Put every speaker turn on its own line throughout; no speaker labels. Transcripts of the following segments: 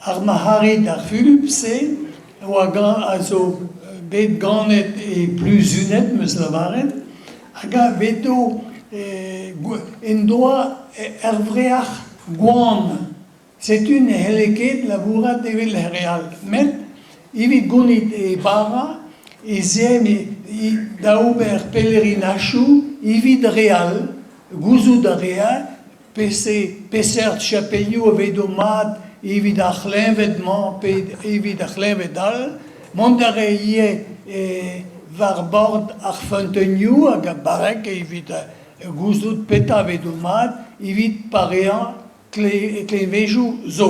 Ar Marc'harid ar Fulup-se a oa a zo bet ganet e Pluzuned, 'm eus lavaret, hag a vedo en doa ur wreac'h gwan. Setu ne c'helle ket labourat evel ar re all. Met evit gonit e bara ez aemp da ober pelerinachoù evit re all. Gouzout a rea peseurt chapelioù a vedo mat evit ar c'hleñved-mañ pe evit ar c'hleñved all. Mont a rae ivez war bord ar feunteunioù hag ar barrek evit gouzout petra a vedo mat evit pareañ kleñvedoù zo.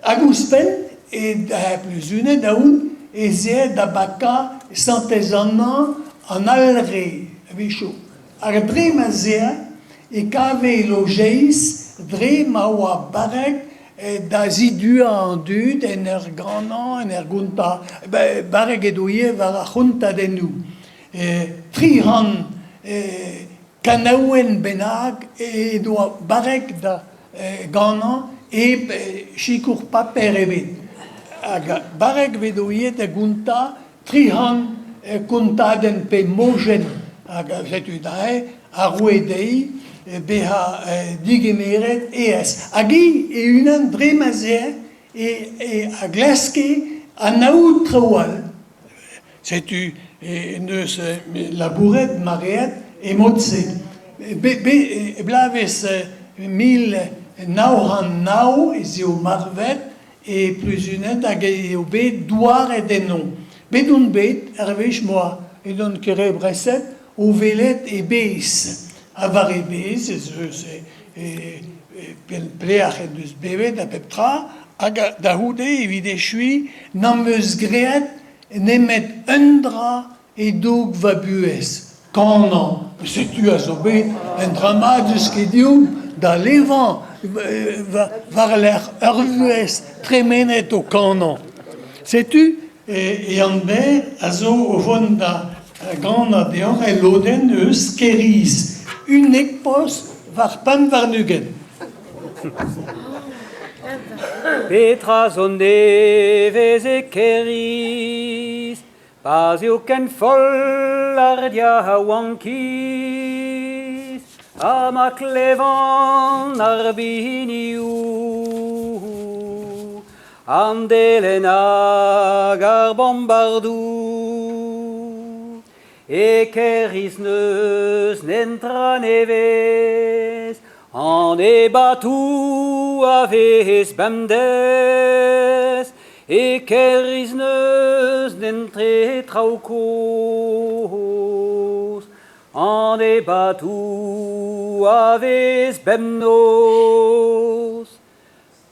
Hag ouzhpenn, e Pluzuned aon ez ae da bakañ Santez-Anna an Alre a-wechoù. Hag dre ma 'z ae e kave lojeiz dre ma oa barrek da ziduañ an dud en ur ganañ, en ur gontañ. Barrek edo ivez war ar c'hontadennoù. 300 kanaouenn bennak edo barrek da ganañ hep sikour paper ebet. Hag barrek edo ivez da gontañ 300 kontadenn pe mojenn hag setu neuze a roe dezhi bezañ degemeret aes. Hag hi e-unan dre ma 'z eo e a glaske anaout traoù all. Setu en deus labouret maread e mod-se. E bloavezh 1909 ez eo marvet e Pluzuned hag eo bet douaret eno. Bet on bet ar wech m'oa edon kere Breset o welet e bez. Ha war e bez ez eus e pelec'h en deus bevet ha pep tra hag da c'houde evit echuiñ n'am eus graet nemet un dra e-doug va buhez, kanañ. Setu a zo bet un dra mat eus ket deomp da levañ war-lerc'h ur vuhez tremenet o kanañ. Setu e anv a zo o vont da ganañ deoc'h el lodenn eus Kêr-Iz, 11 post war 25.
Petra zo nevez e Kêr-Iz pa'z eo ken foll ar yaouankiz ha ma klevan ar binioù an delenn hag ar bombardoù E Kêr-Iz n'eus netra nevez, an ebatoù a vez bemdez. E Kêr-Iz n'eus netra traoù kozh, an ebatoù a vez bemnoz.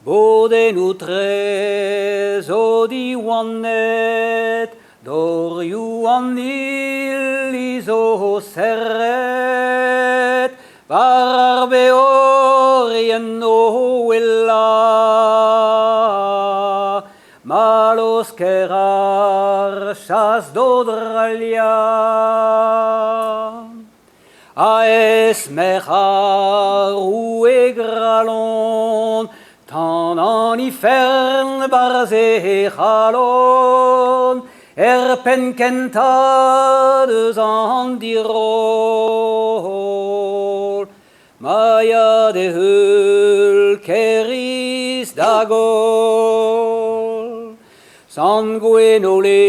Bodennoù tre zo diwanet, dorioù an iliz zo serret, war ar beorien o ouelañ, ma laosker ar chas d'o drailhañ. Aes merc'h ar roue Gralon, tan an ifern 'barzh he c'halon, er penn kentañ deus an diroll. Ma ya d'he heul Kêr-Iz da goll. Sant Gwenole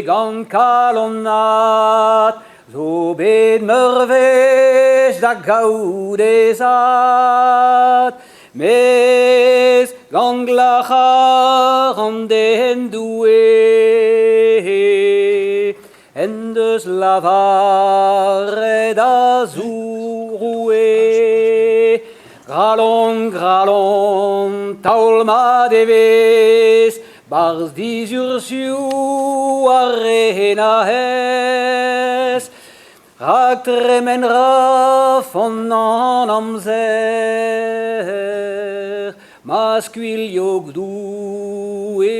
gant kalonad zo bet meur wech da gaout he zad. Mes gant glac'har an den Doue en deus lavaret a zoue. Gralon, gralon, taol mat e vez, 'barzh dizurzhioù ar re na-ez. Rak tremen 'ra font an amzer, ma skuilho Doue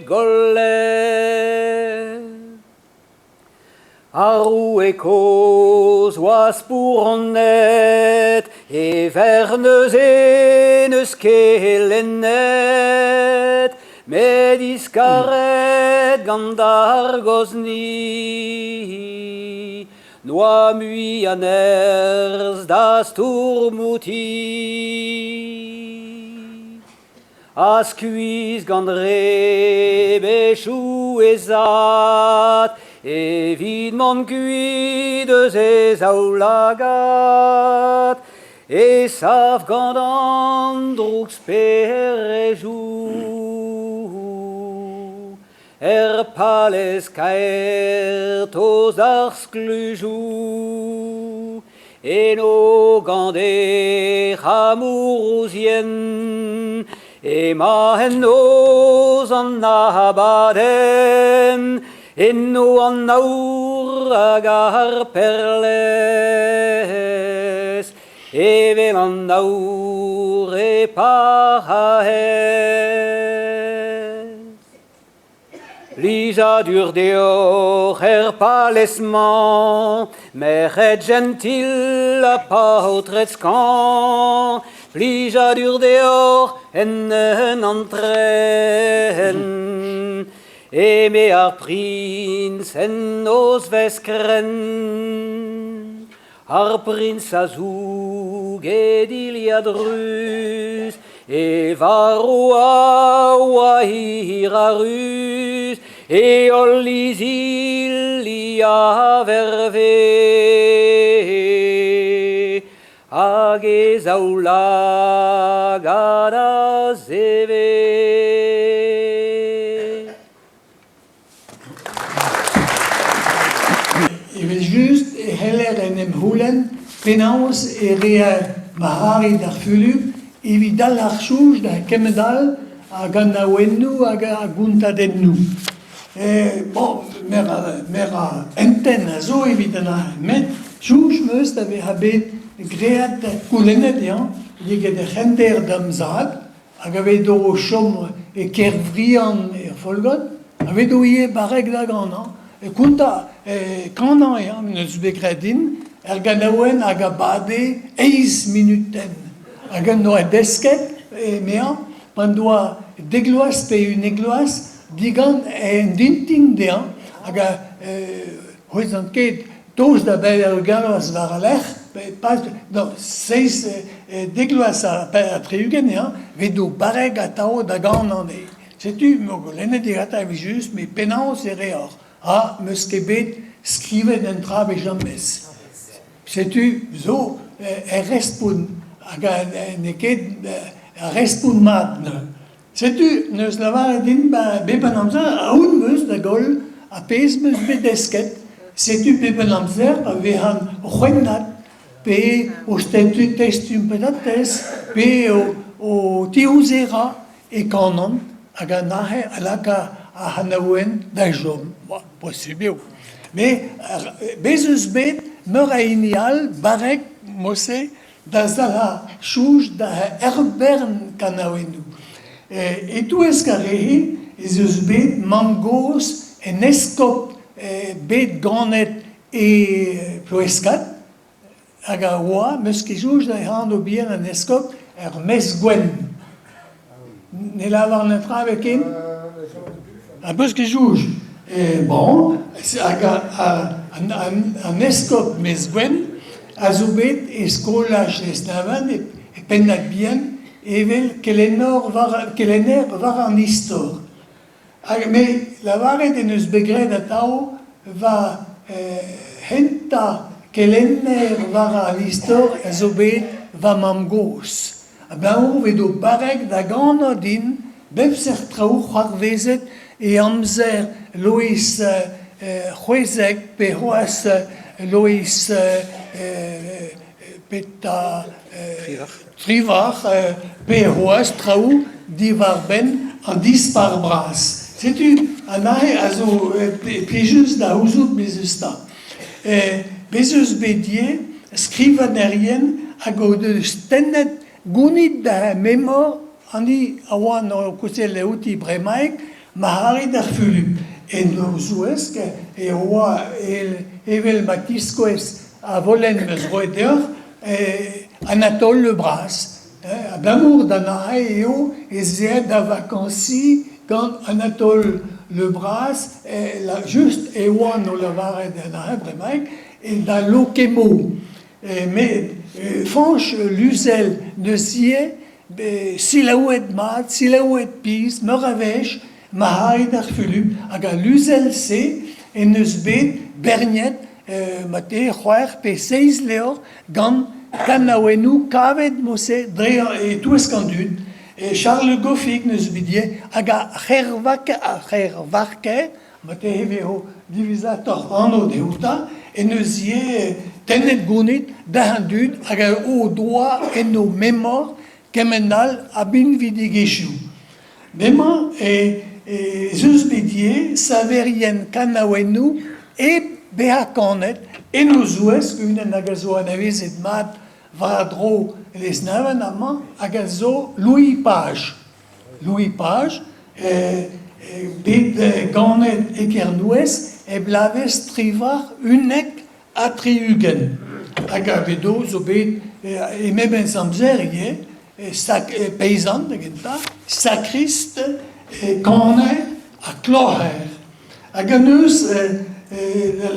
goller. Ar roue kozh oa spouronet, e verc'h neuze 'neus kelennet, met diskaret gant ar gozhni, n'oa mui a nerzh da stourm outi. Ha skuizh gant rebechoù he zad evit mont kuit eus e zaoulagad e sav gant an drouksperejoù er palez kaer tost d'ar sklujoù. Eno gant hec'h amourouzien emañ en noz an abadenn, eno an aour hag ar perlez, evel an aour e paraez. Plijadur deoc'h er palez-mañ, merc'hed jentil ha paotred skañv, plijadur deoc'h en un antren, eme ar priñs en nozvezh krenn. Ar priñs a zoug e dilhad ruz, e varv a oa hir ha ruz, e holl izili a verve, hag e zaoulagad a zeve.
Evel-just e c'heller en em c'houlenn penaos e reer Marc'harid ar Fulub evit dalc'h soñj da kement all a ganaouennoù hag a gontadennoù. Bon, meur a hentenn a zo evit an met soñj 'm eus da vezañ bet graet goulennet dezhañ eget e c'hender da'm zad hag a vezo o chom e Kervriand er Folgoad, a vezo ivez barrek da ganañ. E kontañ, e kanañ eo n'eus bet graet din, er ganaouenn hag a bade eizh munutenn. Hag en doa desket, emezañ, p'en doa dek vloaz pe unnek vloaz, digant un dintin dezhañ hag a c'hwezan ket Tost da bevar vloaz war al lec'h, pas no, seizh dek vloaz ha 60 eo, 'vit o barrek atav da ganañ anezhe. Setu m'o goulennet digantañ evel-just, met penaos e reoc'h? Ha 'm eus ket bet skrivet un dra bet james. Setu zo er respont hag n'eo ket ar respont mat neuze. Setu 'neus lavaret din bep an amzer aon 'm eus da goll ar pezh 'm eus bet desket. Setu bep an amzer pa vezan o c'hwennat pe o testum patatez pe o tirouzerañ e kanan hag an aze a laka ar c'hanaouenn da chom. Posubl eo. Met bez' eus bet meur a hini all barrek mod-se Da zalc'hañ soñj da ur bern kanaouennoù. E-touesk ar re-se ez eus bet mamm-gozh en eskob bet ganet e Ploueskad hag a oa, 'm eus ket soñj da anv bihan an eskob, er Maez-Gwenn. Ne lavar netra ebet ken? Ha 'peus ket soñj? Bon, hag an eskob Maez-Gwenn a zo bet e skolaj Lesneven e pennad bihan evel kelenner war an istor. Hag me lavaret en deus bet graet atav va c'hentañ kelenner war an istor a zo bet va mamm-gozh. Abalamour edo barrek da ganañ din bep seurt traoù c'hoarvezet e amzer Loeiz XV pe c'hoazh Loeiz petra Triwac'h pe c'hoazh traoù diwar-benn an Dispac'h bras. Setu an aze a zo plijus da c'houzout mezh-ta. Bez' eus bet ivez skrivagnerien hag o deus tennet gounid da memor an hini a oan o kaozeal outi bremaik, Marc'harid ar Fulub. En o zouesk e oa evel ma tiskouez a volenn 'm eus roet deoc'h Anatole Le Bras. Abalamour da neuze eo ez aet da vakañsiñ gant Anatole Le Bras, just e oan o lavaret anezhañ bremaik, da Lokemo. Met Fañch Luzel neus ivez selaouet mat, selaouet pizh meur a wech Marc'harid ar Fulup hag al Luzel-se en deus bet berniet marteze c'hwec'h pe seizh levr gant kanaouennoù kavet mod-se dre e-touesk an dud. Charles Goffig n'eus bet ivez hag ar C'hervarker, marteze e vezo diwezhatoc'h anv dezhañ, en deus ivez tennet gounid d'an dud hag o doa en o memor kement all a binvidigezhioù. Bremañ ez eus bet ivez saverien kanaouennoù hep bezañ kanet, en o zouesk unan hag a zo anavezet mat war-dro Lesneven amañ hag a zo Louis Page. Louis Page, bet ganet e Kernouez e bloavezh triwac'h 71 hag a-wedo zo bet e memes amzer ivez peizant da gentañ, sakrist, kaner ha kloc'her. Hag en deus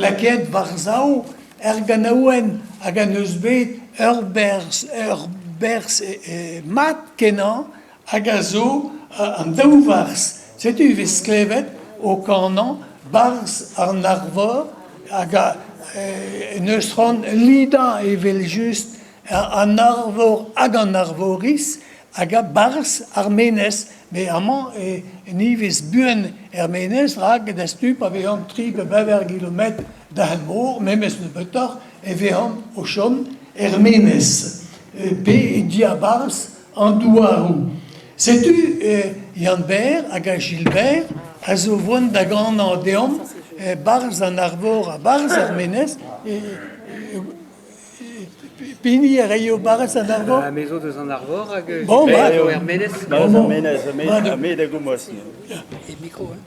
lakaet war-sav er ganaouenn hag en deus bet ur berzh ur berzh mat-kenañ hag a zo an daou varzh. Setu e vez klevet o kanañ barzh an Arvor hag en deus c'hoant lidañ evel-just an Arvor hag an Arvoriz hag a-barzh ar menez. Met amañ e nivez buan er menez rak dastup pa vezan tri pe bevar gilometr d'ar mor, memes nebeutoc'h, e vezan o chom er menez pe e diabarzh an douaroù. Setu Yann-Ber hag Gilbert a zo vont da ganañ deomp 'barzh an Arvor ha 'barzh ar menez. Pehini a raio barzh an Arvor?
Me zo deus an Arvor hag
Bon,
Gilbert eo er Menez.
Barzh ar Menez, ha me da gomañs.
E mikro, hein.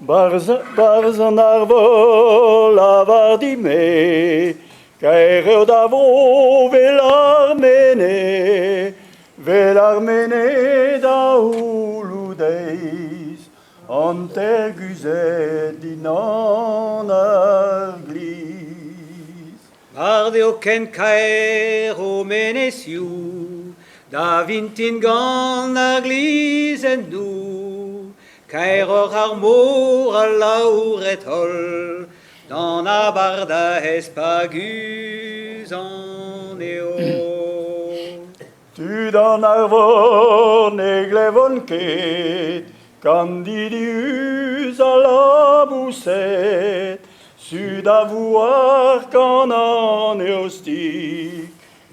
Barzh, barzh an Arvor, lavar dit-me, kaer eo da vro 'vel ar Menez, 'vel ar Menez da c'houloù-deiz. Hanter-guzhet dindan ar glizh.
Mar deo ken kaer ho menezioù, da vintin gant ar glizhennoù, kaeroc'h ar mor alaouret-holl, d'an abardaez pa guzh an heol.
Tud an Arvor ne glevont ket Kandidius al laboused, Sud a vouar kan an eostig,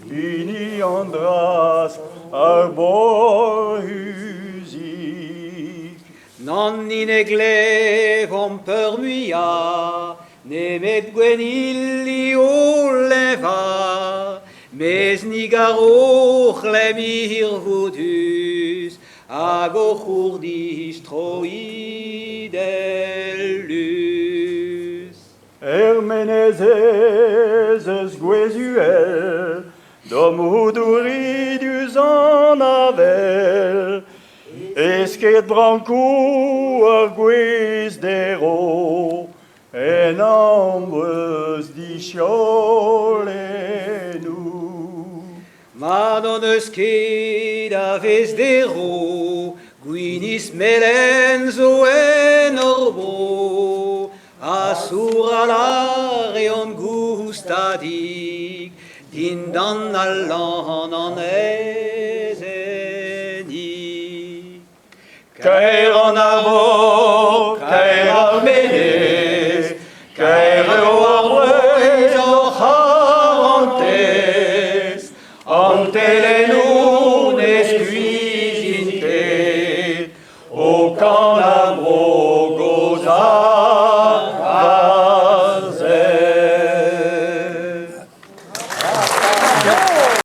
Hini an dras ar borc'huzig.
Nann, ni ne glevomp peurvuiañ nemet gwennili o leñvañ, mes ni garo c'hlemm hirvoudus hag o c'hourdiz troidellus.
Er menez ez eus gwez uhel, d'am c'houdouri an avel, Esket brankoù ar gwez derv en ambreuz disholennoù.
Ma n'hon eus ket a vez derv, gwinizh melen zo en hor bro, ha sourral a reont goustadik dindan al lann an aezhennig.
Kaer an Arvor.